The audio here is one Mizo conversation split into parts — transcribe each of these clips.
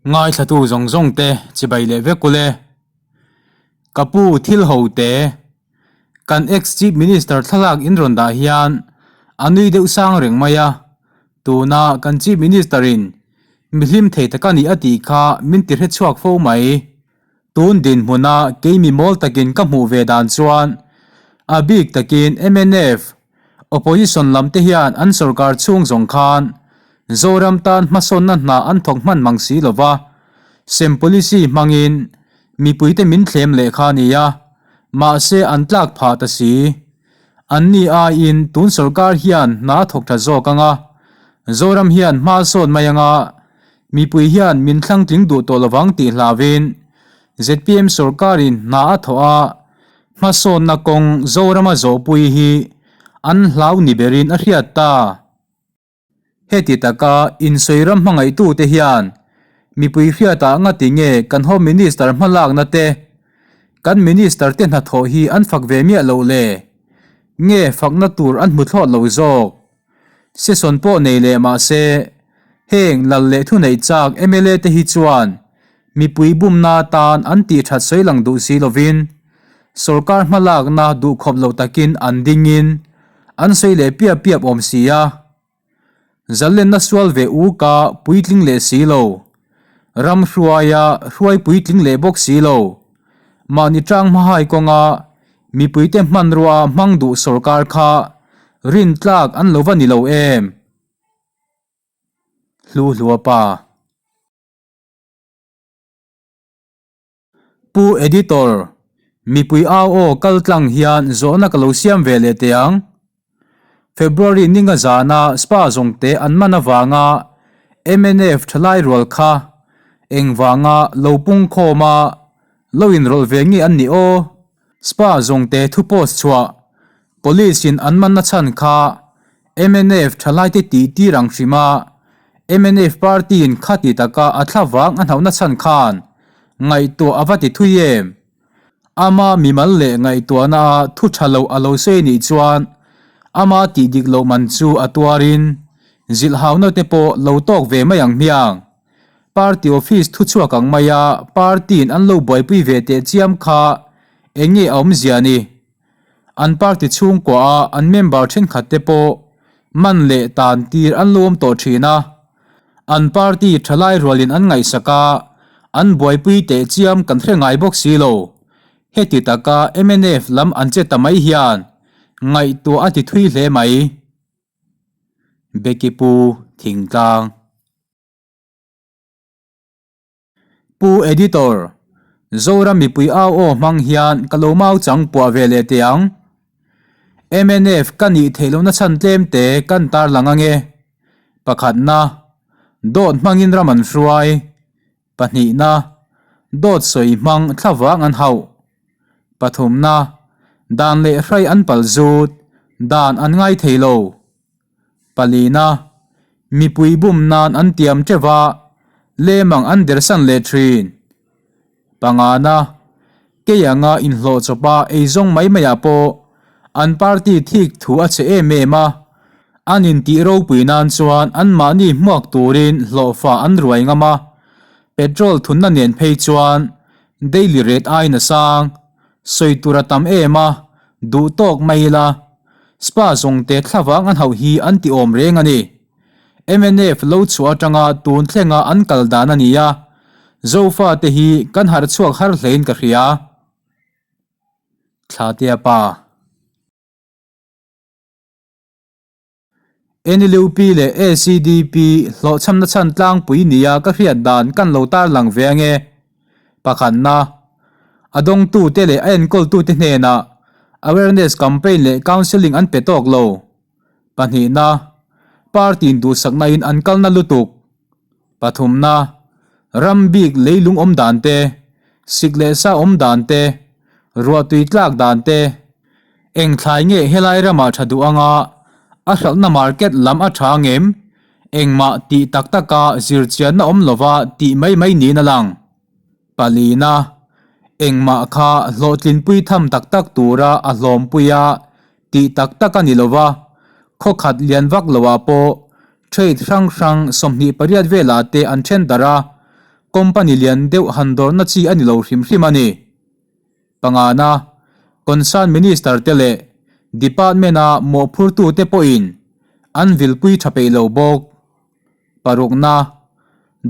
Ngaithlatu zawng zawng te chibai leh vek ule. Ka pu thil ho te, kan ex chief minister thlalak in rawn dah hian a nui deuh sang reng mai a, tuna kan chief minister in mi hlim thei tak a ni a tih kha min ti hre chhuak fo mai. Tun dinhmuna kei mi mawl takin ka hmuh ve dan chuan a bik takin mnf Opposition lam te hian an sorkar chhung zawng khan Zoram tan hmasawnna hna an thawk hman mang si lo va, sem policy hmangin mipuite min thlem leh kha a nia, mahse an tlak phah ta si. Anni aiin tun sorkar hian hna a thawk tha zawk ang a, Zoram hian hma a sawn mai ang a, mipui hian min thlang tling duh tawh lovang tih hlauhin zpm sorkarin hna a thawh a, Hmasawnna kawng Zorama zawhpui hi an hlau ni berin a hriat ta. Heti taka insawi ram hmangaihtute hian mipui hriatah ngati nge kan Home Minister hmalakna te, kan Minister te hnathawh hi an fak ve miah loh le? Nge fakna tur an hmu thlawt lo zawk? Session pawh nei leh mah se, heng lal leh thuneih chak mla te hi chuan mipui bumna atan an tih that sawi lang duh si lovin, sorkar hmalakna duhkhawp lo takin an dingin an sawi leh piap piap awm si a. Zalenna sual ve u ka puitling leh si lo, ram hruaia hruai puitling leh bawk si lo, mahni tang hmahai kawnga Mipuite hmanrua hmang duh sorkar kha rintlak an lo va ni lo em? Hlu hlua pa. Pu Editor, mipui au aw kal tlang hian zawhna ka lo siam ve leh teh ang. February ninga zana spa zawngte an man avanga mnf thalai rual kha engvanga lo pungkhawma lo inrawlh ve nge an nih aw? Spa zawngte thu post chhuah Police in an manna chhan kha mnf thalaite tih tir ang hrim a, mnf party in khati taka a thla vang a hnauhna chhan khan ngaihtuah a va ti thui em? Ama mimal leh ngaihtuahna a thu tha lo a lo sawi nih chuan ama tih dik loh man chu a tuarin zilhhauna te pawh lo tawk ve mai ang hmiang. Party office thu chhuak ang maia party in an lo buaipui ve teh chiam kha eng nge a awmzia ni? An party chhungkua a an member thenkhat te pawh man leh tan tir an lo awm tawh thin a. An party thalai rualin an ngaihsak a, an buaipui teh chiam kan hre ngai bawk si lo. Heti taka mnf lam an che ta mai hian ngaihtuah a ti thui hle mai. Becky Pu Thingtlang. Pu Editor, Zoram mipui au aw hmang hian ka lo mau chang puah ve leh teh ang. Mnf ka nih theih lohna chhan tlem te kan tarlang ange. Pakhatna, dawt hmangin ram an hruai. Pahnihna, dawt sawi hmang thlavang an hauh. Pathumna, dan leh hrai an pal zut, dan an ngai thei lo. Palina, mipui bum nan an tiam teuh a, lemang an dersan leh thin. Pangana, kei anga inhlawh chawpa eizawng mai maiah pawh an party thik thu a che em em a, an intih ropui nan chuan anmahni hmuak turin hlawhfa an ruai ngam a, petrol thunna nen phei chuan daily rate aiin a sang. Sawi tur a tam em a, duh tawk mai ila. Spa zawngte thlavang an hauh hi an ti awm reng a ni. Mnf lo chhuah atanga tun thlenga an kal dan a ni a, Zofa te hi kan harh chhuak har hlein ka hria. Thlatea pa. NLUP leh ACDP hlawhchhamna chhan tlangpui nia ka hriat dan kan lo tarlang ve ange. Pakhatna, a dawngtute leh a enkawltute hnenah awareness campaign leh counselling an pe tawk lo. Pahnihna, party in duhsakna in an kalna lutuk. Pathumna, ram bik leilung awm dan te, sik leh sa awm dan te, ruahtui tlak dan te, eng thlai nge helai ramah tha duh anga a hralhna market lam a tha ngem, engmah tih tak taka zirchianna awm lova tih mai mai niin a lang. Palina, engmah kha hlawhtlinpui tham tak tak tura a hlawmpui a tih tak tak a ni lova, khawkhat lian vak loah pawh trade hrang hrang 28 velah te an then darh a. Company lian deuh han dawrna chi a ni lo hrim hrim a ni. Pangana, Concern Minister te leh Department-a mawhphurtute pawhin an vilpui tha peih lo bawk. Parukna,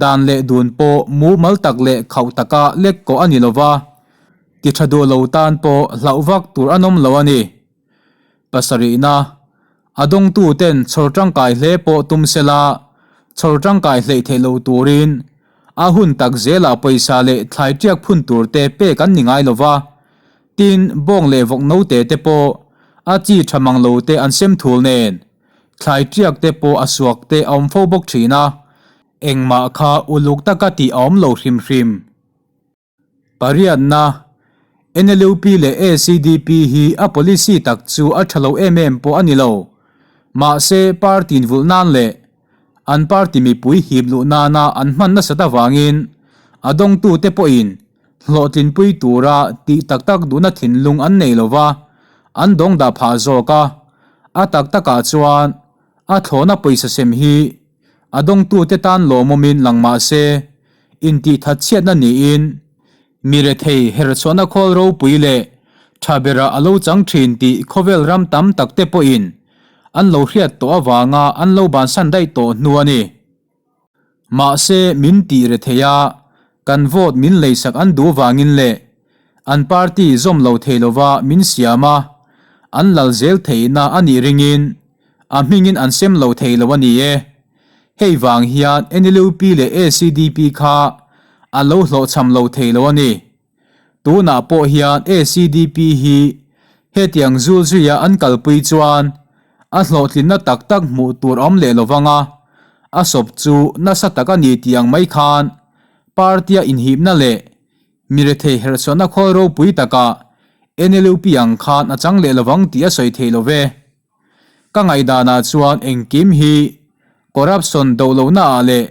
Dan leh dun pawh mumal tak leh khauh taka lek kawh a ni lo va, ti tha duh lo tan pawh hlauh vak tur an awm lo a ni. Pasarihna, A dawngtuten chhawr tangkai hle pawh tum sela, chhawr tangkai hleih theih lo turin a hun tak zelah pawisa leh thlai tiak phun tur te pek an ni ngai lo va. Tin, bawng leh vawk note te pawh a chi tha mang lo te an sem thul nen, thlai tiak te pawh a suak te a awm fo bawk thin a, engmah kha uluk taka tih a awm lo hrim hrim. Pariatna, NLUP leh ACDP hi a policy tak chu a tha lo em em pawh a ni lo. Mahse, party invulh nan leh an party mipui hip luh nana an hman nasat avangin a dawngtute pawhin hlawhtlinpui tura tih tak tak duhna thinlung an nei lo va, an dawng dah phah zawk a. A tak takah chuan a thlawhna pawisa sem hi A dawngtute tan lawmawmin lang mah se, intihthat chhiatna niin mi rethei herchhuahna khawl ropui leh tha berah a lo chang thin tih khawvel ram tam takte pawhin an lo hriat tawh avanga an lo bansan daih tawh hnu a ni. Mahse, min tih rethei a, kan vote min leisak an duh vangin leh an party zawm lo thei lova min siam a, an lal zel theihna a nih ringin A hmingin an sem lo thei lo a ni e. Hei vang hian NLUP leh ACDP kha a lo hlawhchham lo thei lo a ni. Tunah pawh hian ACDP hi hetiang zul zuia an kalpui chuan a hlawhtlinna tak tak hmuh tur a awm leh lo vang a, a sawp chu nasa tak a ni tih ang mai khan party-a inhipna leh mi rethei herhchhuahna khawl ropui takah NLUP ang khan a chang leh lo vang tih a sawi thei lo ve. Ka ngaihdanah chuan engkim hi corruption do lohna ah leh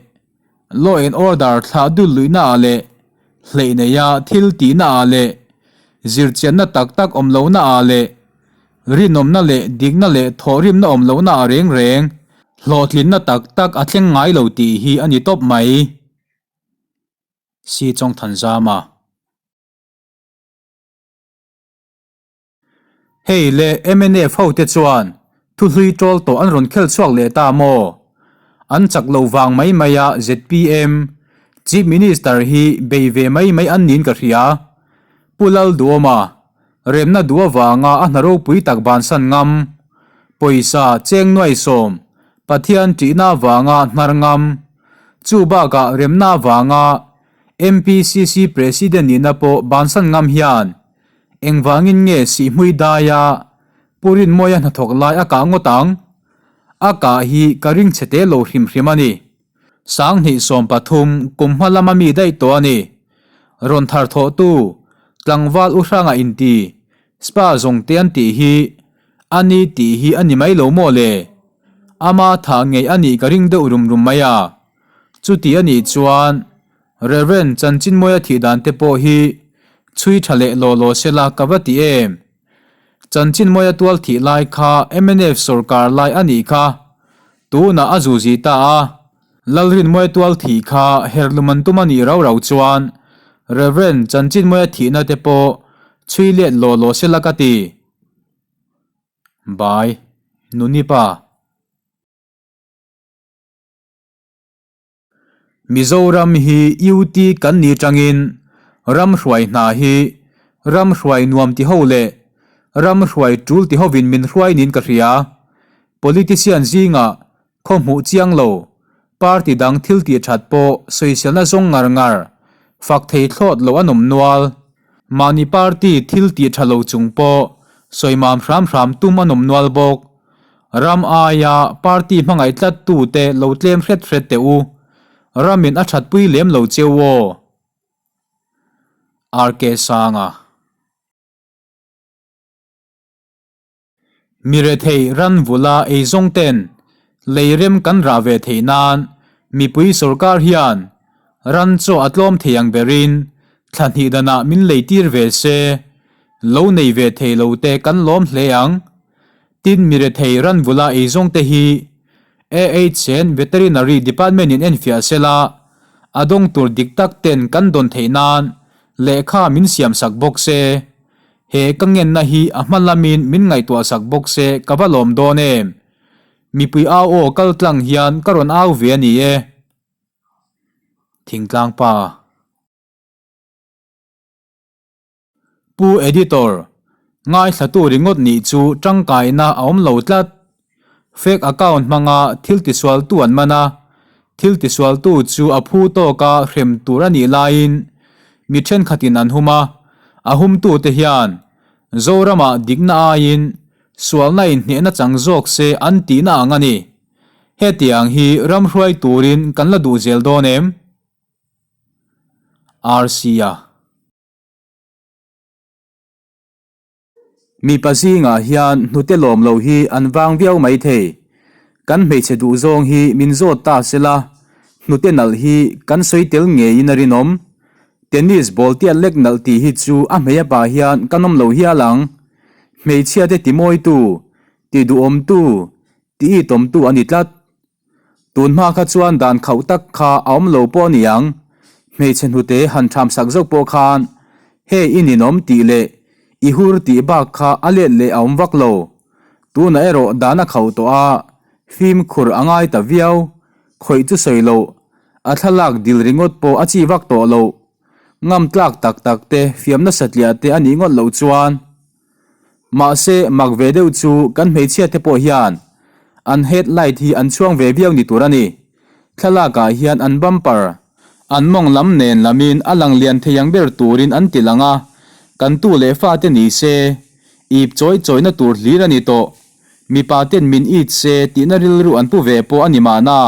law and order thlah dul luihna ah leh hleih neia thil tihna ah leh zirchianna tak tak awm lohna ah leh rinawmna leh dikna leh thawhrimna awm lohna ah reng reng hlawhtlinna tak tak a thleng ngai lo tih hi a ni tawp mai. Si Chawngthanzama. Hei le mnf ho te chuan thu hlui tawl tawh an rawn khel chhuak leh ta maw? An chak lo vang mai mai a zpm Chief Minister hi bei ve mai mai an niin ka hria. Pu Lalduama, remna duh avanga a hna ropui tak bansan ngam, pawisa cheng nuaisawm, Pathian ṭihna avanga hnar ngam, chu bakah remna avanga MPCC President nihna pawh bansan ngam hian Engvangin nge Sihhmui daia Pu Rinmawia hnathawk lai a kah ngawt ang? A kah hi ka ring chhe te lo hrim hrim a ni. Sanghnih 13 kum hma lama mi daih tawh a ni. Rawn thar thawhtu tlangval u hranga inti spa zawng te an tih hi a ni tih hi a ni mai lo maw le? Ama thah ngei a nih ka ring deuh rum rum mai a. Chuti a nih chuan Rev. Chanchinmawia thih dan te pawh hi chhui tha leh law law se la ka va ti em? Chanchinmawia tual thih lai kha mnf sawrkar lai a nih kha tunah a zuzi ta a, Lalrinmawia tual thih kha herlum an tum a nih rau rau chuan Rev. Chanchinmawia thihna te pawh chhui let law law se la ka ti. Bye. Nuni pa. Mizoram hi UT kan ni tangin ram hruai hna hi ram hruai nuam ti ho leh ram hruai tul ti hovin min hruai niin ka hria. Politician zingah khaw hmuh chiang lo, party dang thil tih that pawh sawiselna zawng ngar ngar, fak thei thlawt lo an awm nual. Mahni party thil tih tha lo chung pawh sawimam hram hram tum an awm nual bawk. Ram aia party hmangaih tlat tute lo tlem hret hret teh u. Ramin a thatpui lem lo cheu aw. RK Sanga. Mi rethei ran vula eizawng ten lei rem kan rah ve theih nan mipui sorkar hian ran chaw a tlawm thei ang berin thla hnih danah min lei tir ve se, lo nei ve thei lo te kan lawm hle ang. Tin mi rethei ran vula eizawng te hi AHN Veterinary Department in enfiah sela. A dawng tur dik tak ten kan dawn theih nan lehkha min siam sak bawk se. He ka ngenna hi a hma lamin min ngaihtuah sak bawk se ka va lawm dawn em. Mipui au aw kal tlang hian ka rawn au ve a ni e. Thingtlang pa. Pu Editor, ngaithlatu ringawt nih chu tangkaina a awm lo tlat. Fake account hmanga thil tisualtu an man a, thil tisualtu chu a phu tawka hrem tur a nih laiin mi thenkhatin an hum a, a humtute hian Zoramah dikna aiin sualna inhnehna chang zawk se an tihna ang a ni. Hetiang hi ram hruai turin kan la duh zel dawn em? RC-a. Mipa zingah hian hnute lawm lo hi an vang viau mai thei. Kan hmeichhe duh zawng hi min zawt ta sela, hnute nalh hi kan sawi tel ngeiin a rinawm. Tennis ball tiat lek nalh tih hi chu a hmei apa hian kan awm lo hial ang. Hmeichhiate timawitu, tiduhawmtu, tiitawmtu a ni tlat. Tun hma kha chuan dan khauh tak kha a awm lo pawh a ni ang. Hmeichhe hnute han tham sak zauh pawh khan hei i ninawm tih leh i hur tih bak kha a let leh a awm vak lo. Tunah erawh dan a khauh tawh a, fimkhur a ngai ta viau. Khawih chu sawi loh, a thlalak dil ringawt pawh a chi vak tawh loh. Ngam tlak tak tak te, fiamna satliah te a nih ngawt loh chuan. Mahse, mak ve deuh chu kan hmeichhia te pawh hian an head light hi an chhuang ve viau ni tur a ni. Thlalak ah hian an bumper, an mawng lam nen lamin a lang lian thei ang ber turin an ti lang a, kan tu leh fa te ni se, ip chawi chawina tur hlir a ni tawh. Mipa ten min it se tihna rilru an pu ve pawh a ni mahna.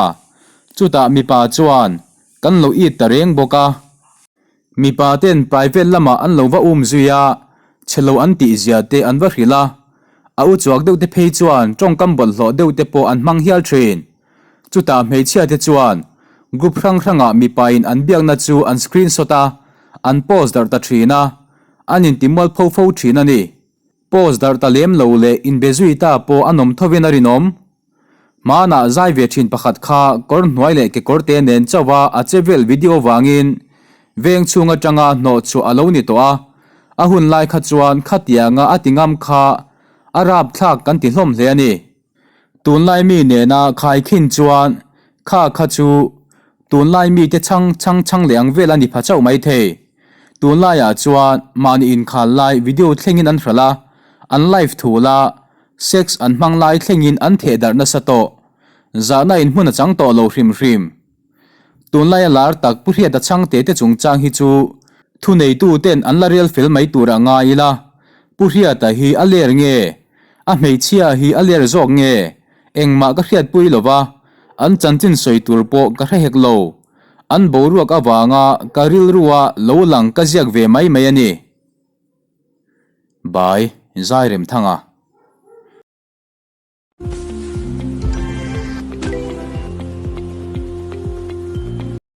Chutah mipa chuan kan lo it ta reng bawk a. Mipa ten private lamah an lo va um zui a, chhe lo an tih zia te an va hrilh a. A u chuak deuh te phei chuan tawngkam bawlhhlawh deuh te pawh an hmang hial thin. Chutah hmeichhia te chuan group hrang hrangah mipa in an biakna chu an screenshot a, an post darh ta thin a, an intimual pho fo thin a ni. Post darh ta lem lo leh inbe zui ta pawh a nawm thovin a rinawm. Hmanah zai ve thin pakhat kha kawr hnuai leh kekawr te nen chauha a che vel video vangin veng chhung atanga hnawh chhuah a lo ni tawh a, a hun lai kha chuan khatianga a ti ngam kha a rapthlak kan ti hlawm hle a ni. Tunlai mi nena khaikhin chuan kha kha chu tunlai mite chhang chhang chhang leh ang vel a ni pha chauh mai thei. Tunlaiah chuan mahni inkhal lai video thlengin an hralh a, an live thul a, Sex an hmang lai thlengin an theh darh nasa tawh. Zahna in hmun a chang tawh lo hrim hrim. Tunlaia lar tak Pu Hriata Chhangte te chungchang hi chu thuneitu ten an la rel fel mai tur a ngai ila. Pu Hriata hi a ler nge? A hmeichhia hi a ler zawk nge? Engmah ka hriatpui lo va, an chanchin sawi tur pawh ka hre hek lo. An boruak avanga ka rilrua lo lang ka ziak ve mai mai a ni. Bai, Zairemthanga.